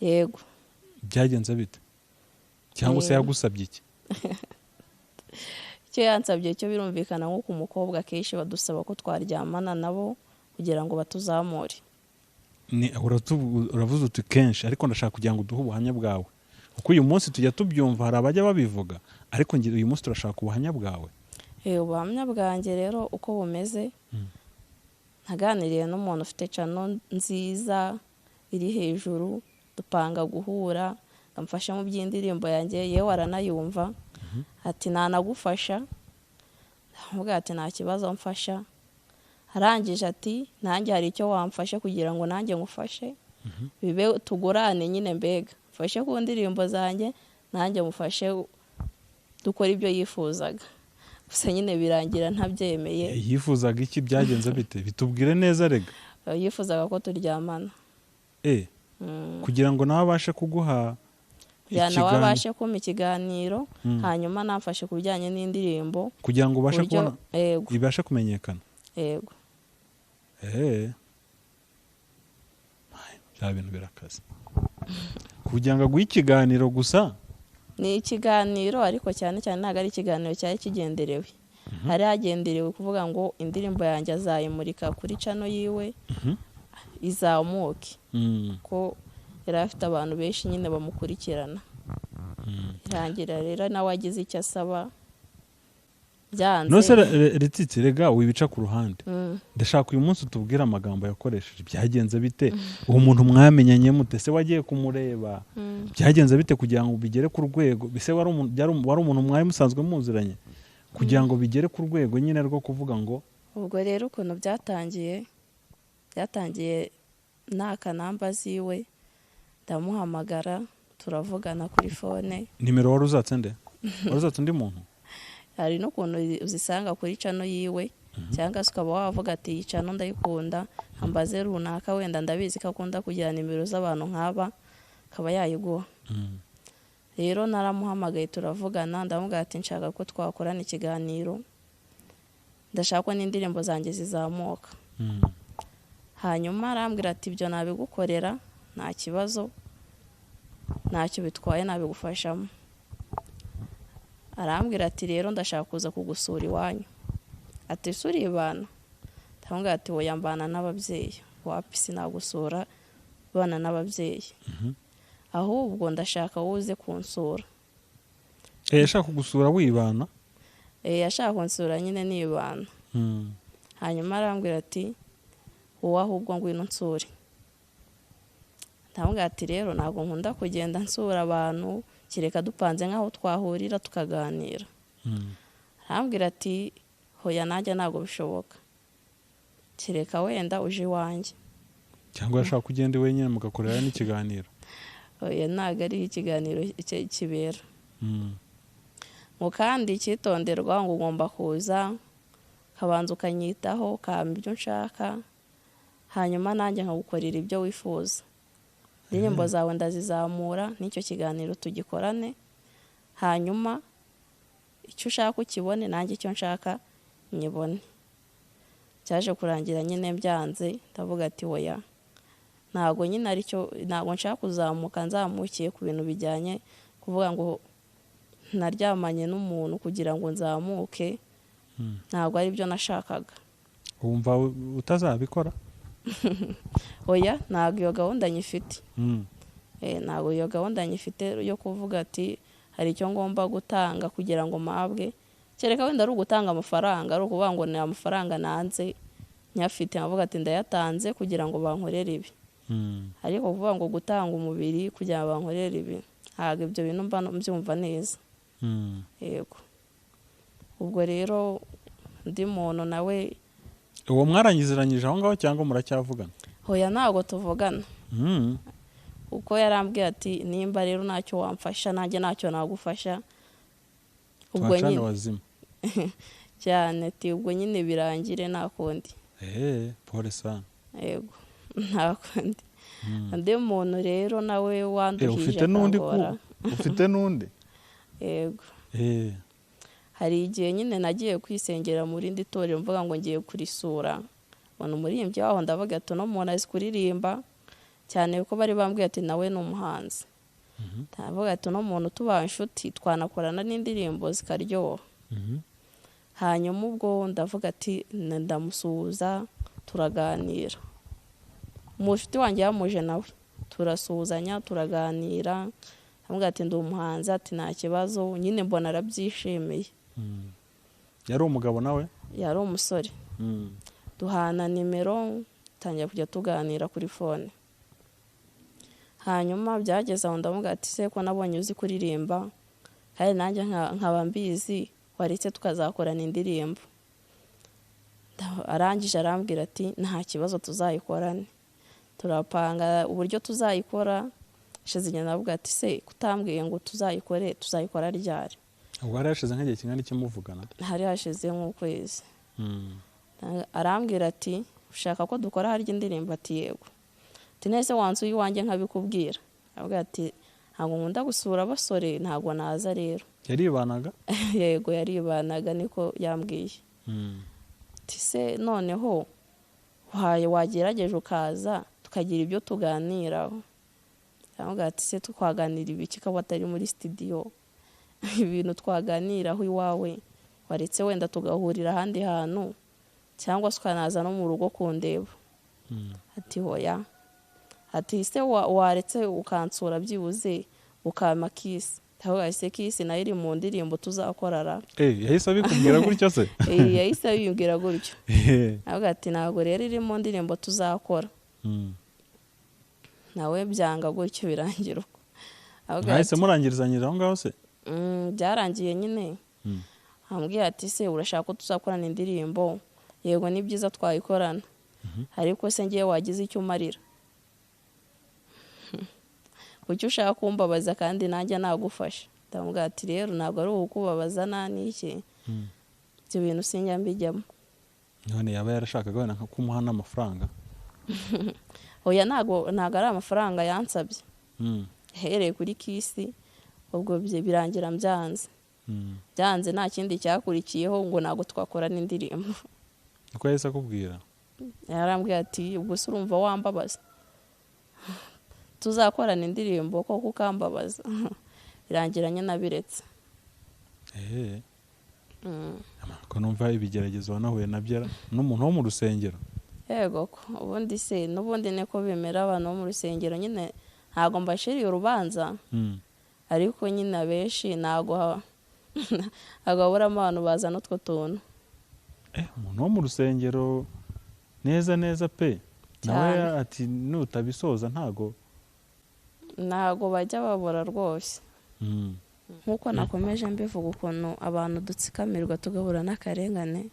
[SPEAKER 1] Yego.
[SPEAKER 2] Byagenze bite? Cyangwa se yagusabye iki?
[SPEAKER 1] Icyo yansabye cyo birumvikana, nk'uko umukobwa akenshi badusaba ko twaryamana nabo kugira ngo batuzamure.
[SPEAKER 2] Ni uravuze uti kenshi, ariko ndashaka kugira ngo uduhe ubuhamya bwawe, kuko uyu munsi tujya tubyumva, hari abajya babivuga, ariko uyu munsi turashaka ubuhamya bwawe.
[SPEAKER 1] Ubuhamya bwanjye rero uko bumeze, naganiriye n'umuntu ufite channel nziza iri hejuru, dupanga guhura amfasha mu by'indirimbo yanjye, yewe aranayumva, ati nanagufasha, ndamubwira ati nta kibazo mfasha. Arangije ati nanjye hari icyo wamfasha kugira ngo nanjye ngufashe, bibe tugurane nyine, mbega mfashe ku ndirimbo zanjye, nanjye mufashe dukora ibyo yifuzaga. Gusa nyine birangira ntabyemeye.
[SPEAKER 2] Yifuzaga iki? Byagenze bite? Bitubwire neza rega.
[SPEAKER 1] Yifuzaga ko turyamana.
[SPEAKER 2] Kugira ngo nawe abashe kuguha
[SPEAKER 1] Kugira nawe
[SPEAKER 2] ikiganiro.
[SPEAKER 1] abashe kumpa ikiganiro, hanyuma namfashe ku bijyanye n'indirimbo,
[SPEAKER 2] Kugira ngo ubashe
[SPEAKER 1] buryo
[SPEAKER 2] kubona
[SPEAKER 1] yego.
[SPEAKER 2] ibashe kumenyekana.
[SPEAKER 1] Yego.
[SPEAKER 2] Ay, bya bintu birakaze kugira ngo aguhe ikiganiro gusa.
[SPEAKER 1] Ni ikiganiro, ariko cyane cyane ntabwo ari ikiganiro cyari kigenderewe. Hari hagenderewe kuvuga ngo indirimbo yanjye azayimurika kuri channel yiwe, izamuke, ko yari afite abantu benshi nyine bamukurikirana. Irangira rero nawe agize icyo asaba, byanze.
[SPEAKER 2] Nose Letiti, rega wibica ku ruhande. Ndashaka uyu munsi utubwire amagambo yakoresheje. Byagenze bite? Uwo muntu mwamenyanye mute? Se wagiye kumureba? Byagenze bite kugira ngo bigere ku rwego? Bise wari umuntu, wari umuntu mwari musanzwe muziranye, kugira ngo bigere ku rwego nyine rwo kuvuga ngo?
[SPEAKER 1] Ubwo rero ukuntu byatangiye, byatangiye naka namba ziwe, ndamuhamagara, turavugana kuri phone.
[SPEAKER 2] Nimero wari uzatse nde? Wari uzatse undi muntu?
[SPEAKER 1] Hari n'ukuntu uzisanga kuri channel yiwe, cyangwa se ukaba wavuga ati: "Iyi channel ndayikunda, ambaze runaka, wenda ndabizi ko akunda kugira nimero z'abantu nk'aba," akaba yayiguha. Rero naramuhamagaye, turavugana, ndamubwira ati: "Nshaka ko twakorana ikiganiro, ndashaka ko n'indirimbo zanjye zizamuka." Hanyuma arambwira ati: "Ibyo nabigukorera, nta kibazo, ntacyo bitwaye, nabigufashamo." Arambwira ati: "Rero ndashaka kuza kugusura iwanyu." Ati: "Ese uribana?" Ndamubwira ati: "Oya, mbana n'ababyeyi, wapi, sinagusura bana n'ababyeyi, ahubwo ndashaka wowe uze kunsura."
[SPEAKER 2] Yashaka kugusura wibana?
[SPEAKER 1] Yashaka kunsura nyine nibana. Hanyuma arambwira ati: "Wowe ahubwo ngwino unsure." Ndamubwira ati: "Rero ntabwo nkunda kugenda nsura abantu, kereka dupanze nk'aho twahurira tukaganira." Arambwira ati: "Hoya, nanjye ntabwo bishoboka, kereka wenda uje iwanjye."
[SPEAKER 2] Cyangwa yashaka kugenda wenyine mugakorera n'ikiganiro?
[SPEAKER 1] Oya, ntabwo ari ikiganiro kibera. Ngo kandi icyitonderwa, ngo ugomba kuza ukabanza ukanyitaho, ukampa ibyo nshaka, hanyuma nanjye nkagukorera ibyo wifuza, indirimbo zawe ndazizamura, n'icyo kiganiro tugikorane, hanyuma icyo ushaka ukibone, nanjye icyo nshaka nyibone. Cyaje kurangira nyine byanze. Ndavuga ati: "Oya, ntabwo nyine aricyo, ntabwo nshaka kuzamuka nzamukiye ku bintu bijyanye kuvuga ngo naryamanye n'umuntu kugira ngo nzamuke." Ntabwo ari byo nashakaga.
[SPEAKER 2] Wumva utazabikora?
[SPEAKER 1] Oya, ntabwo iyo gahunda nyifite. Ntabwo iyo gahunda nyifite yo kuvuga ati hari icyo ngomba gutanga kugira ngo mpabwe, kereka wenda ari ugutanga amafaranga, ari ukuvuga ngo ni amafaranga nanze nyafite, nkavuga ati ndayatanze kugira ngo bankorere ibi. Ariko kuvuga ngo gutanga umubiri kugira ngo bankorere ibi, ntabwo ibyo bintu mba mbyumva neza. Yego, ubwo rero undi muntu nawe.
[SPEAKER 2] Uwo mwarangiziranyije aho ngaho cyangwa muracyavugana?
[SPEAKER 1] Hoya, ntabwo tuvugana. Kuko yarambwiye ati: "Nimba rero ntacyo wamfasha, nanjye ntacyo nagufasha, ubwo
[SPEAKER 2] Twacane
[SPEAKER 1] nyine."
[SPEAKER 2] Wazima.
[SPEAKER 1] Cyane, ati: "Ubwo nyine birangire, nta kundi."
[SPEAKER 2] Pole sana.
[SPEAKER 1] Yego, nta kundi. Undi muntu rero nawe wanduhije
[SPEAKER 2] Ufite n'undi
[SPEAKER 1] akangora.
[SPEAKER 2] Ufite n'undi?
[SPEAKER 1] Yego. Hari igihe nyine nagiye kwisengera mu rindi torero, mvuga ngo ngiye kurisura, mbona umuririmbyi waho, ndavuga ati: "Uno muntu azi kuririmba cyane," kuko bari bambwiye ati nawe ni umuhanzi. Ndavuga ati: "Uno muntu tubaye inshuti twanakorana n'indirimbo zikaryoha." Hanyuma ubwo ndavuga ati ndamusuhuza, turaganira. Umushuti wanjye yamuje nawe, turasuhuzanya, turaganira, ndamubwira ati: "Ndi umuhanzi." Ati: "Nta kibazo." Nyine mbona arabyishimiye.
[SPEAKER 2] Yari umugabo nawe?
[SPEAKER 1] Yari umusore. Duhana nimero, tangira kujya tuganira kuri phone. Hanyuma byageze aho ndamubwira ati: "Se ko nabonye uzi kuririmba kandi nanjye nkaba mbizi, waretse tukazakorana indirimbo?" Arangije arambwira ati: "Nta kibazo, tuzayikorane." Turapanga uburyo tuzayikora. Hashize igihe ndavuga ati: "Se kutambwiye ngo tuzayikore, tuzayikora ryari?"
[SPEAKER 2] Ubwo hari hashize nk'igihe kingana iki muvugana?
[SPEAKER 1] Hari hashize nk'ukwezi. Arambwira ati: "Ushaka ko dukora harya indirimbo?" Ati: "Yego." Ati: "Nese wansuye iwanjye nkabikubwira?" Aravuga ati: "Ntabwo nkunda gusura abasore, ntabwo naza rero."
[SPEAKER 2] Yaribanaga?
[SPEAKER 1] Yego, yaribanaga, niko yambwiye. Ati: "Se noneho waye wagerageje ukaza tukagira ibyo tuganiraho?" Aravuga ati: "Se twaganira ibiki ko atari muri studio? Ibintu twaganiraho iwawe Waretse wenda tugahurira ahandi hantu, cyangwa se ukanaza no mu rugo kundeba. Ati hoya. Ati se waretse ukansura byibuze ukampa kiss? Ndavuga ese kiss nayo iri mu ndirimbo tuzakorara?
[SPEAKER 2] Yahise abikubwira gutyo se?
[SPEAKER 1] Eh, yahise abimbwira gutyo. Avuga ati ntabwo rero iri mu ndirimbo tuzakora. Nawe byanga gutyo, birangira uko. Avuga
[SPEAKER 2] Mwahise
[SPEAKER 1] ati,
[SPEAKER 2] murangirizanyiriza aho ngaho se?
[SPEAKER 1] Byarangiye nyine. Ambwiye ati se urashaka ko tuzakorana indirimbo? Yego, ni byiza twayikorana, ariko se ngewe wagize icyo umarira? Kuki ushaka kumbabaza kandi nanjye nagufasha? Ndamubwira ati rero ntabwo ari ukukubabaza, nta n'iki, ibyo bintu sinjya mbijyamo.
[SPEAKER 2] None yaba yarashakaga wenda nko kumuha n'amafaranga?
[SPEAKER 1] Oya, ntabwo ari amafaranga yansabye. Ahereye kuri kiss, ubwo birangira byanze. Byanze, nta kindi cyakurikiyeho, ngo ntabwo twakorana indirimbo.
[SPEAKER 2] Niko yahise akubwira?
[SPEAKER 1] Yarambwiye ati ubwo se urumva wambabaza, tuzakorana indirimbo koko ukambabaza? Birangira nyine abiretse.
[SPEAKER 2] Ko numva ibigeragezo wanahuye nabyo n'umuntu wo mu rusengero.
[SPEAKER 1] Yego ko ubundi se n'ubundi niko bimera, abantu bo mu rusengero nyine ntabwo mbashiriye urubanza, ariko nyine abenshi ntabwo haburamo abantu bazana utwo tuntu.
[SPEAKER 2] Umuntu wo mu rusengero neza neza pe, nawe
[SPEAKER 1] Cyane.
[SPEAKER 2] ati nutabisoza ntago.
[SPEAKER 1] Ntabwo bajya babura rwose. Nk'uko nakomeje mbivuga, ukuntu abantu dutsikamirwa tugahura n'akarengane,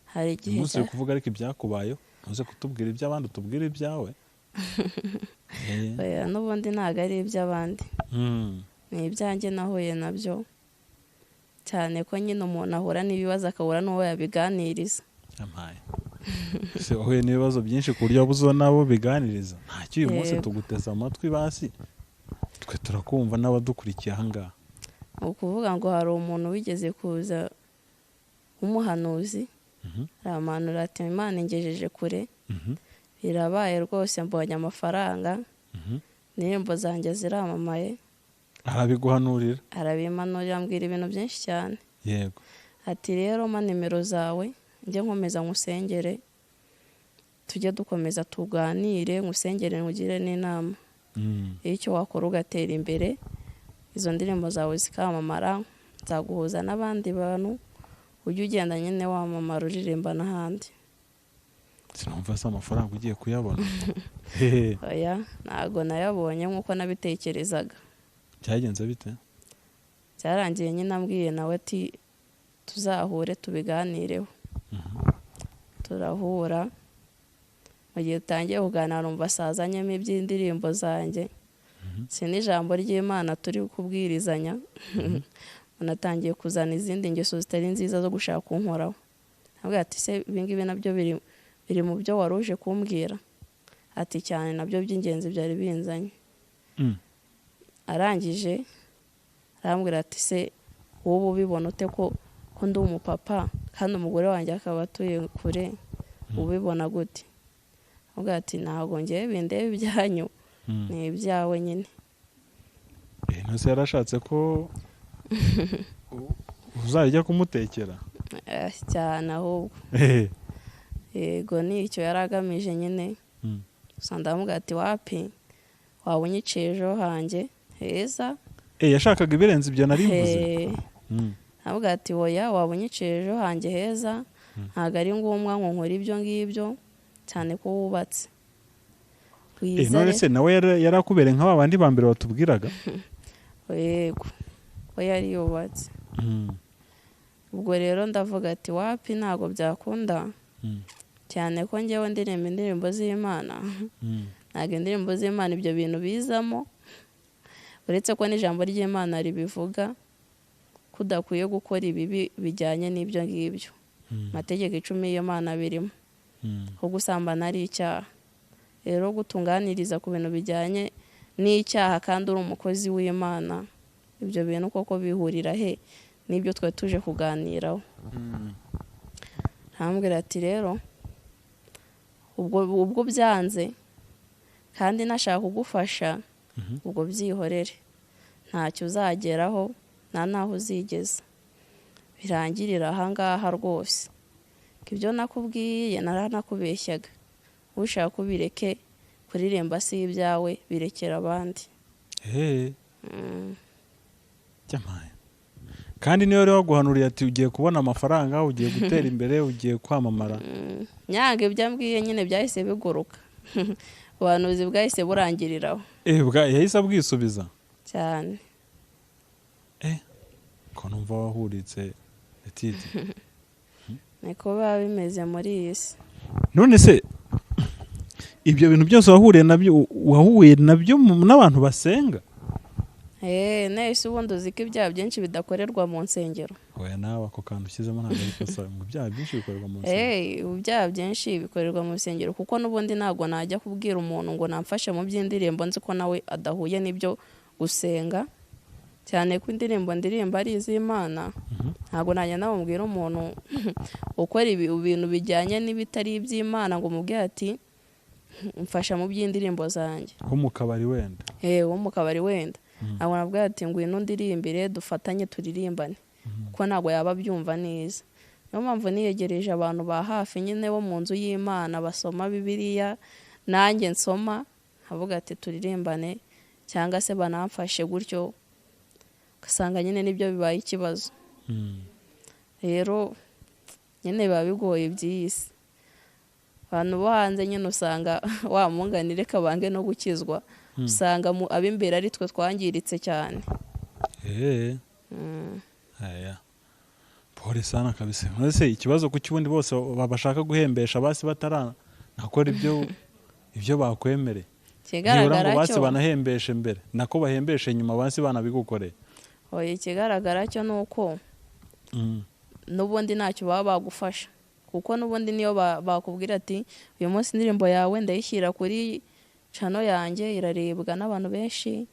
[SPEAKER 1] hari igihe
[SPEAKER 2] Umunsi uri kuvuga ariko ibyakubayeho, uze kutubwira iby'abandi, utubwire ibyawe.
[SPEAKER 1] Oya, n'ubundi ntabwo ari iby'abandi, ni ibyanjye nahuye nabyo, cyane ko nyine umuntu ahura n'ibibazo akabura n'uwo yabiganiriza.
[SPEAKER 2] Yampaye se, wahuye n'ibibazo byinshi ku buryo wabuze n'abo biganiriza? Ntacyo, uyu munsi
[SPEAKER 1] Yego.
[SPEAKER 2] tuguteze amatwi, basi twe turakumva n'abadukurikiye ahangaha.
[SPEAKER 1] Ni ukuvuga ngo hari umuntu wigeze kuza w'umuhanuzi, aramanura ati Imana ingejeje kure, birabaye rwose, mbonye amafaranga, indirimbo zanjye ziramamaye.
[SPEAKER 2] Arabiguhanurira?
[SPEAKER 1] Arabimanurira, ambwira ibintu byinshi cyane. Ati rero mpa nimero zawe njye nkomeza nkusengere, tujye dukomeza tuganire, nkusengere, nkugire n'inama y'icyo wakora ugatera imbere, izo ndirimbo zawe zikamamara, nzaguhuza n'abandi bantu, ujye ugenda nyine wamamara uririmba n'ahandi.
[SPEAKER 2] Sinumva se amafaranga ugiye kuyabona? Hehe.
[SPEAKER 1] Oya, ntabwo nayabonye nk'uko nabitekerezaga.
[SPEAKER 2] Byagenze bite?
[SPEAKER 1] Byarangiye nyine ambwiye nawe ati tuzahure tubiganireho. Turahura, mu gihe utangiye kuganira numva asazanyemo iby'indirimbo zanjye, si n'ijambo ry'Imana turi kubwirizanya, unatangiye kuzana izindi ngeso zitari nziza zo gushaka kunkoraho. Ntabwo ati se ibingibi nabyo biri mu byo wari uje kumbwira? Ati cyane, nabyo by'ingenzi byari binzanye. Arangije arambwira ati se wowe ubibona ute ko ndi umupapa kandi umugore wanjye akaba atuye kure, ubibona gute? Avuga ati ntabwo ngewe bindeba ibyanyu, ni ibyawe nyine.
[SPEAKER 2] Ntose yarashatse ko uzajya kumutekera?
[SPEAKER 1] Cyane ahubwo. Yego, ni icyo yari agamije nyine. Gusa ndamubwira ati wapi, waba unyiciye ejo hanjye heza.
[SPEAKER 2] Yashakaga ibirenze ibyo nari mvuze.
[SPEAKER 1] Avuga ati oya, waba unyiciye ejo hanjye heza, ntabwo ari ngombwa ngo nkore ibyo ngibyo, cyane ko wubatse.
[SPEAKER 2] None se nawe yari akubereye nka ba bandi ba mbere batubwiraga?
[SPEAKER 1] Yego, we yari yubatse. Ubwo rero ndavuga ati wapi, ntabwo byakunda, cyane ko ngewe ndirimba indirimbo z'Imana. Ntabwo indirimbo z'Imana ibyo bintu bizamo, uretse ko n'ijambo ry'Imana ribivuga ko udakwiye gukora ibibi bijyanye n'ibyo ngibyo. Amategeko 10 y'Imana birimo ko gusambana ari icyaha. Rero gutunganiriza ku bintu bijyanye n'icyaha kandi uri umukozi w'Imana, ibyo bintu koko bihurira he n'ibyo twari tuje kuganiraho? Arambwira ati rero ubwo byanze kandi nashaka kugufasha, ubwo byihorere, ntacyo uzageraho, nta naho uzigeza. Birangirira ahangaha rwose, ibyo nakubwiye naranakubeshyaga, ushaka ubireke, kuririmba si ibyawe, birekera abandi.
[SPEAKER 2] Cyamaye. Kandi niyo rero waguhanuriye ati ugiye kubona amafaranga, ugiye gutera imbere, ugiye kwamamara.
[SPEAKER 1] Nyanga ibyo ambwiye nyine byahise biguruka, ubuhanuzi bwahise burangiriraho.
[SPEAKER 2] Yahise abwisubiza?
[SPEAKER 1] Cyane.
[SPEAKER 2] Ko numva wahuritse, Letiti.
[SPEAKER 1] Niko biba bimeze muri iyi si.
[SPEAKER 2] None se ibyo bintu byose wahuriye nabyo, wahuye nabyo n'abantu basenga?
[SPEAKER 1] Nese ubundi uzi ko ibyaha byinshi bidakorerwa mu nsengero?
[SPEAKER 2] Oya, nawe ako kantu ushyizemo ntabwo ari ikosa, ngo ibyaha byinshi bikorerwa mu nsengero.
[SPEAKER 1] Ibyaha byinshi bikorerwa mu nsengero, kuko n'ubundi ntabwo najya kubwira umuntu ngo namfashe mu by'indirimbo nzi ko nawe adahuye n'ibyo gusenga, cyane ko indirimbo ndirimba ari iz'Imana. Ntabwo najya namubwira umuntu ukora ibintu bijyanye n'ibitari iby'Imana ngo mubwire ati mfasha mu by'indirimbo zanjye.
[SPEAKER 2] Wo mu kabari wenda.
[SPEAKER 1] Wo mu kabari wenda. Ntabwo nabwira ati ngwino ndirimbire, dufatanye turirimbane, kuko ntabwo yaba abyumva neza. Niyo mpamvu niyegereje abantu ba hafi nyine bo mu nzu y'Imana, basoma Bibiliya nanjye nsoma, nkavuga ati turirimbane cyangwa se banamfashe gutyo, ugasanga nyine nibyo bibaye ikibazo. Rero nyine biba bigoye by'iyi si. Abantu bo hanze nyine usanga wa munganire kabange no gukizwa, usanga ab'imbere ari twe twangiritse cyane.
[SPEAKER 2] Aya, pole sana kabisa. None ikibazo kuki ubundi bose bashaka guhembesha basi bataranakora ibyo bakwemereye? Nibura ngo
[SPEAKER 1] Ikigaragara
[SPEAKER 2] basi
[SPEAKER 1] cyo
[SPEAKER 2] banahembeshe mbere, nako bahembeshe nyuma, basi banabigukoreye.
[SPEAKER 1] Oya, ikigaragara cyo ni uko n'ubundi ntacyo baba bagufasha, kuko n'ubundi niyo bakubwira ati uyu munsi indirimbo yawe ndayishyira kuri channel yanjye irarebwa n'abantu benshi,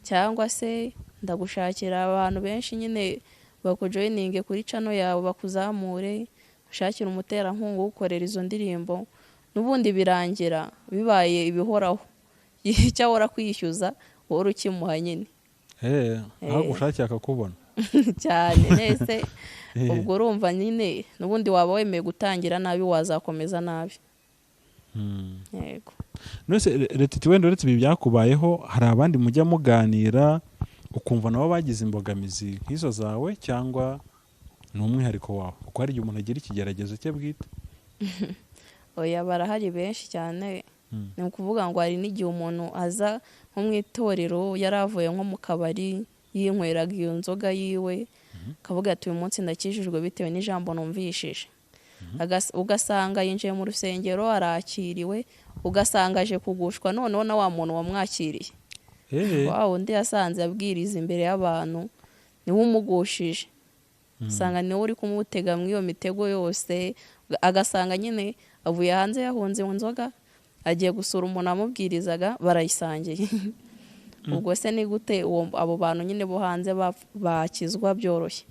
[SPEAKER 1] cyangwa se ndagushakira abantu benshi nyine bakujoyininge kuri channel yawe, bakuzamure, ushakire umuterankunga ugukorera izo ndirimbo, n'ubundi birangira bibaye ibihoraho. Icyo ahora kwishyuza wowe ukimuha nyine.
[SPEAKER 2] Aho gushakiye akakubona.
[SPEAKER 1] Cyane. Nese ubwo urumva nyine n'ubundi waba wemeye gutangira nabi, wazakomeza nabi. Yego.
[SPEAKER 2] None Letiti, wenda uretse ibi byakubayeho, hari abandi mujya muganira ukumva nabo bagize imbogamizi nk'izo zawe, cyangwa ni umwihariko wawe? Kuko hari igihe umuntu agira ikigeragezo cye bwite.
[SPEAKER 1] Oya, barahari benshi cyane. Ni ukuvuga ngo hari n'igihe umuntu aza nko mu itorero yari avuye nko mu kabari, yinyweraga iyo nzoga yiwe, akavuga ati uyu munsi ndakijijwe bitewe n'ijambo numvishije. Ugasanga yinjiye mu rusengero arakiriwe, ugasanga aje kugushwa noneho na wa muntu wamwakiriye, wa wundi yasanze abwiriza imbere y'abantu, niwe umugushije. Usanga niwe uri kumutega muri iyo mitego yose, agasanga nyine avuye hanze yahunze inzoga, agiye gusura umuntu wamubwirizaga, barayisangiye. Ubwo se ni gute abo bantu nyine bo hanze bakizwa byoroshye?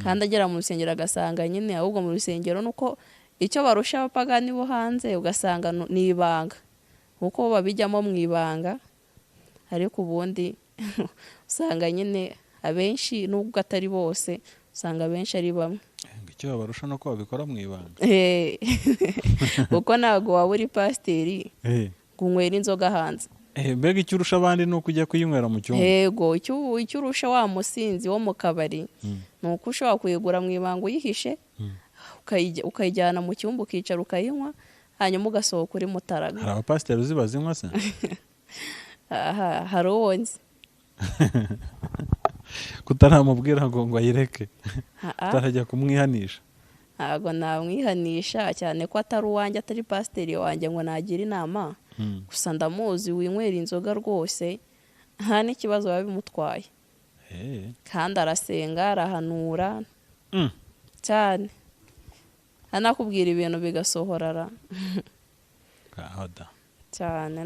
[SPEAKER 1] Kandi agera mu rusengero agasanga nyine ahubwo mu rusengero nuko icyo barusha abapagani bo hanze, ugasanga ni ibanga, kuko babijyamo mu ibanga. Ariko ubundi usanga nyine abenshi, nubwo atari bose, usanga abenshi ari bamwe.
[SPEAKER 2] Icyo babarusha nuko babikora mu ibanga.
[SPEAKER 1] Kuko ntabwo waba uri pasiteri ngo unywere inzoga hanze.
[SPEAKER 2] Mbega icyo urusha abandi ni uko ujya kuyinywera mu cyumba.
[SPEAKER 1] Yego, icyo urusha wa musinzi wo mu kabari ni uko ushobora kuyigura mu ibanga uyihishe, ukayijyana mu cyumba, ukicara ukayinywa, hanyuma ugasohoka uri mutaraga.
[SPEAKER 2] Hari abapasiteri uzi bazinywa se?
[SPEAKER 1] Aha, hari uwo nzi.
[SPEAKER 2] Kutaramubwira ngo ayireke?
[SPEAKER 1] Ah,
[SPEAKER 2] utarajya kumwihanisha?
[SPEAKER 1] Ntabwo namwihanisha, cyane ko atari uwanjye, atari pasiteri wanjye ngo nagira inama. Gusa ndamuzi winywera inzoga rwose, nta n'ikibazo biba bimutwaye. Kandi arasenga, arahanura cyane, anakubwira ibintu bigasohorara.
[SPEAKER 2] Ngaho da.
[SPEAKER 1] Cyane.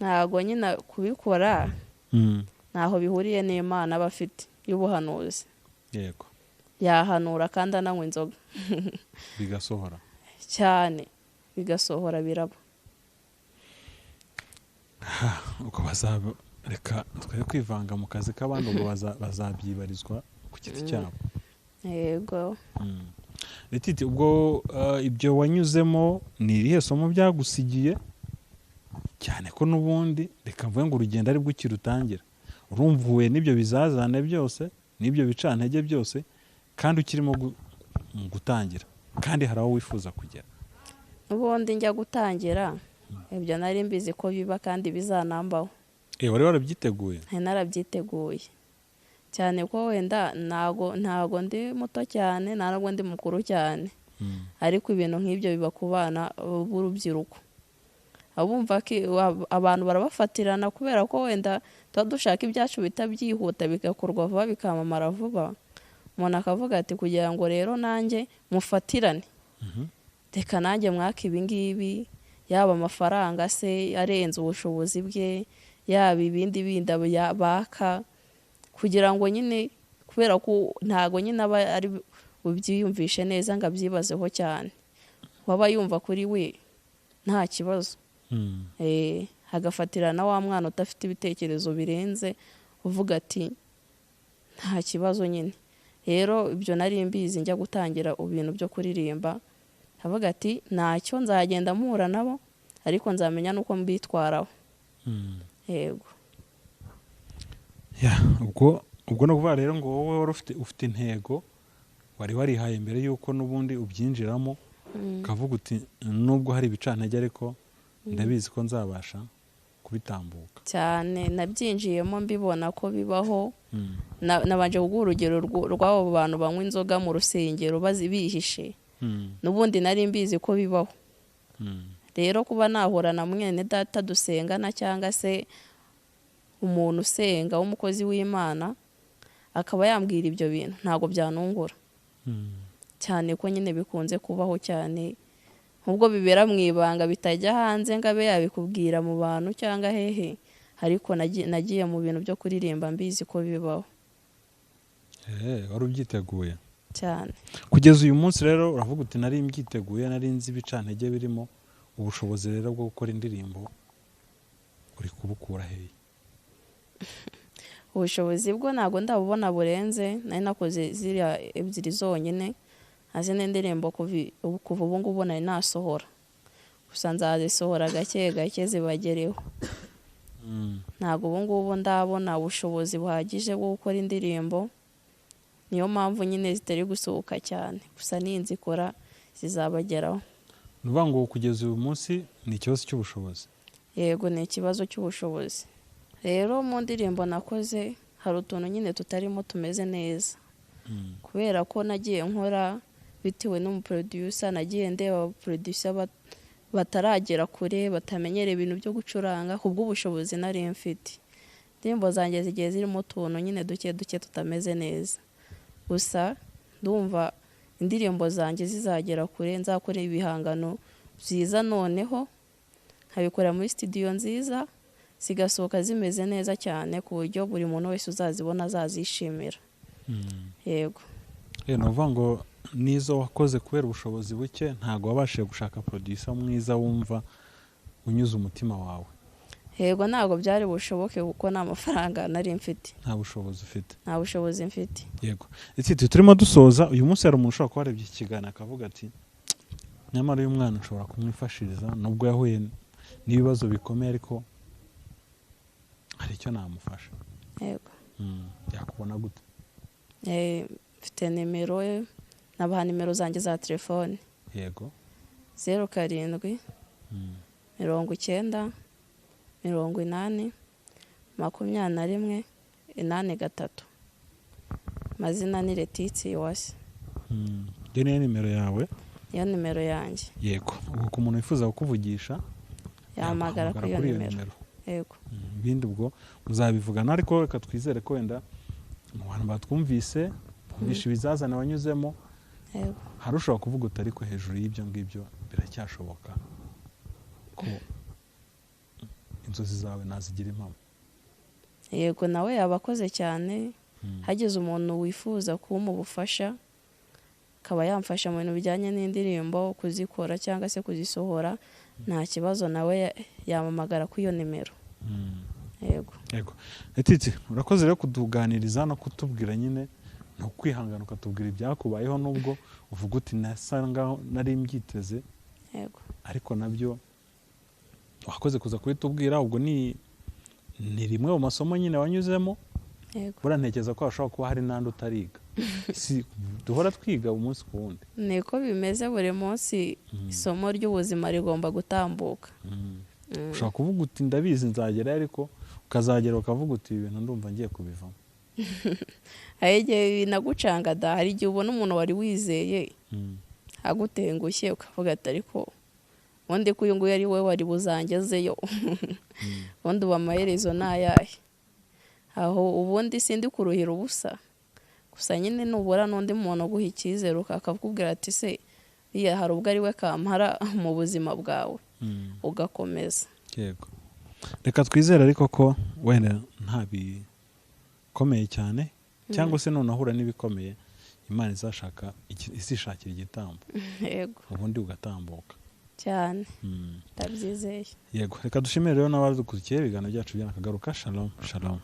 [SPEAKER 1] Ntago nyine kubikora ntaho bihuriye n'Imana aba afite y'ubuhanuzi. Yahanura kandi ananywa inzoga.
[SPEAKER 2] Bigasohora.
[SPEAKER 1] Cyane, bigasohora, biraba.
[SPEAKER 2] Ubwo bazaba Reka twe kwivanga mu kazi k'abandi, ubwo bazabyibarizwa ku giti cyabo.
[SPEAKER 1] Yego.
[SPEAKER 2] Letiti, ubwo ibyo wanyuzemo ni irihe somo byagusigiye? Cyane ko n'ubundi reka mvuge ngo urugendo aribwo ukirutangira, urumva uhuye n'ibyo bizazane byose n'ibyo bicantege byose, kandi ukirimo gutangira, kandi hari aho wifuza kugera.
[SPEAKER 1] Ubundi njya gutangira ibyo nari mbizi ko biba kandi bizanambaho.
[SPEAKER 2] Wari warabyiteguye?
[SPEAKER 1] Nari narabyiteguye cyane ko wenda ntago ndi muto cyane, ntabwo ndi mukuru cyane, ariko ibintu nk'ibyo biba ku bana b'urubyiruko. Abumva abantu barabafatirana kubera ko wenda tuba dushaka ibyacu bitabyihuta, bigakorwa vuba, bikamamara vuba. Umuntu akavuga ati kugira ngo rero nanjye mufatirane, reka nanjye mwaka ibi ngibi, yaba amafaranga se arenze ubushobozi bwe, yaba ibindi bindi baka, kugira ngo nyine kubera ko ntago nyine aba ari bubyiyumvishe neza ngo abyibazeho cyane, waba yumva kuri we nta kibazo. Agafatirana wa mwana udafite ibitekerezo birenze, uvuga ati nta kibazo nyine. Rero ibyo nari mbizi njya gutangira ibintu byo kuririmba, avuga ati ntacyo nzagenda mpura nabo, ariko nzamenya nuko mbitwaraho. Yego.
[SPEAKER 2] Ubwo no kuvuga rero ngo wowe wari ufite intego wari warihaye mbere yuko n'ubundi ubyinjiramo, ukavuga uti nubwo hari ibicantege ariko ndabizi ko nzabasha kubitambuka.
[SPEAKER 1] Cyane nabyinjiyemo mbibona ko bibaho. Nabanje kuguha urugero rw'abo bantu banywa inzoga mu rusengero bihishe. N'ubundi nari mbizi ko bibaho. Rero kuba nahura na mwene data dusengana cyangwa se umuntu usenga w'umukozi w'Imana akaba yambwira ibyo bintu, ntago byanungura. Cyane ko nyine bikunze kubaho cyane, ubwo bibera mu ibanga bitajya hanze ngo abe yabikubwira mu bantu cyangwa hehe, ariko nagiye mu bintu byo kuririmba mbizi ko bibaho.
[SPEAKER 2] Wari ubyiteguye
[SPEAKER 1] cyane.
[SPEAKER 2] Kugeza uyu munsi rero uravuga uti nari mbyiteguye, nari nzi ibicantege birimo, ubushobozi rero bwo gukora indirimbo uri kubukura hehe?
[SPEAKER 1] Ubushobozi bwo ntago ndabubona burenze, nari nakoze ziriya ebyiri zonyine, ntazi n'indirimbo kuva ubu ngubu nari nasohora, gusa nzazisohora gake gake zibagereho. Ntago ubu ngubu ndabona ubushobozi buhagije bwo gukora indirimbo, niyo mpamvu nyine zitari gusohoka cyane, gusa ninzikora zizabageraho.
[SPEAKER 2] Ni ukuvuga ngo kugeza uyu munsi ni ikibazo cy'ubushobozi?
[SPEAKER 1] Yego, ni ikibazo cy'ubushobozi. Rero mu ndirimbo nakoze hari utuntu nyine tutarimo tumeze neza, kubera ko nagiye nkora bitewe n'umuproducer, nagiye ndeba abaproducer bataragera kure, batamenyera ibintu byo gucuranga kubw'ubushobozi nari mfite. Indirimbo zanjye zigiye zirimo utuntu nyine duke duke tutameze neza, gusa ndumva indirimbo zanjye zizagera kure, nzakora ibihangano byiza, noneho nkabikora muri studio nziza, zigasohoka zimeze neza cyane ku buryo buri muntu wese uzazibona azazishimira. Yego.
[SPEAKER 2] Ni ukuvuga ngo n'izo wakoze kubera ubushobozi buke ntago wabashije gushaka producer mwiza wumva unyuze umutima wawe?
[SPEAKER 1] Yego, ntago byari bushoboke kuko nta mafaranga nari mfite.
[SPEAKER 2] Nta bushobozi ufite?
[SPEAKER 1] Nta bushobozi mfite.
[SPEAKER 2] Yego. Ese turimo dusoza, uyu munsi hari umuntu ushobora kuba arebye ikiganiro akavuga ati nyamara uyu mwana ushobora kumwifashiriza nubwo yahuye n'ibibazo bikomeye ariko hari icyo namufasha.
[SPEAKER 1] Yego.
[SPEAKER 2] Yakubona gute?
[SPEAKER 1] Mfite nimero, nabaha nimero zanjye za telefone.
[SPEAKER 2] Yego.
[SPEAKER 1] 0 7 90 80 21 83. Mazina ni Letitsi Uwase.
[SPEAKER 2] Iyo niyo nimero yawe?
[SPEAKER 1] Niyo nimero yanjye.
[SPEAKER 2] Yego. Ubwo ku muntu wifuza kukuvugisha
[SPEAKER 1] yahamagara kuri iyo nimero. Yego.
[SPEAKER 2] Ibindi ubwo muzabivugana, ariko reka twizere ko wenda mu bantu batwumvise bumvisha ibizazane wanyuzemo, hari ushobora kuvuga uti ariko hejuru y'ibyo ngibyo biracyashoboka ko inzozi zawe nazigira impamo.
[SPEAKER 1] Yego, nawe yabakoze cyane. Hagize umuntu wifuza kumpa ubufasha akaba yamfasha mu bintu bijyanye n'indirimbo, kuzikora cyangwa se kuzisohora, nta kibazo, nawe yamamagara kuri iyo nimero. Yego.
[SPEAKER 2] Yego Letiti, urakoze rero kutuganiriza no kutubwira nyine, ni ukwihangana ukatubwira ibyakubayeho, nubwo uvuga uti nasa ngaho nari mbyiteze.
[SPEAKER 1] Yego.
[SPEAKER 2] Ariko nabyo wakoze kuza kubitubwira, ubwo ni rimwe mu masomo nyine wanyuzemo.
[SPEAKER 1] Yego.
[SPEAKER 2] Buriya ntekereza ko hashobora kuba hari n'andi utariga, si duhora twiga umunsi ku wundi.
[SPEAKER 1] Niko bimeze buri munsi, isomo ry'ubuzima rigomba gutambuka.
[SPEAKER 2] Ushobora kuvuga uti ndabizi nzagerayo, ariko ukazagera ukavuga uti ibi bintu ndumva ngiye kubivamo.
[SPEAKER 1] Hari igihe binagucanga da, hari igihe ubona umuntu wari wizeye agutengushye, ukavuga ati ariko ubundi ko uyu nguyu ari we wari buzangezeyo, ubundi ubu amaherezo ni ayahe? Aho ubundi sindi kuruhira ubusa. Gusa nyine nubura n'undi muntu uguha icyizere akakubwira ati se iya hari ubwo ari we kampara mu buzima bwawe, ugakomeza.
[SPEAKER 2] Yego, reka twizere ariko ko wenda nta bikomeye cyane, cyangwa se nunahura n'ibikomeye Imana izashaka izishakira igitambo.
[SPEAKER 1] Yego.
[SPEAKER 2] Ubundi ugatambuka
[SPEAKER 1] cyane. Ndabyizeye.
[SPEAKER 2] Yego, reka dushimire rero n'abadukurikiye ibiganiro byacu by'akagaruka. Shalom shalom.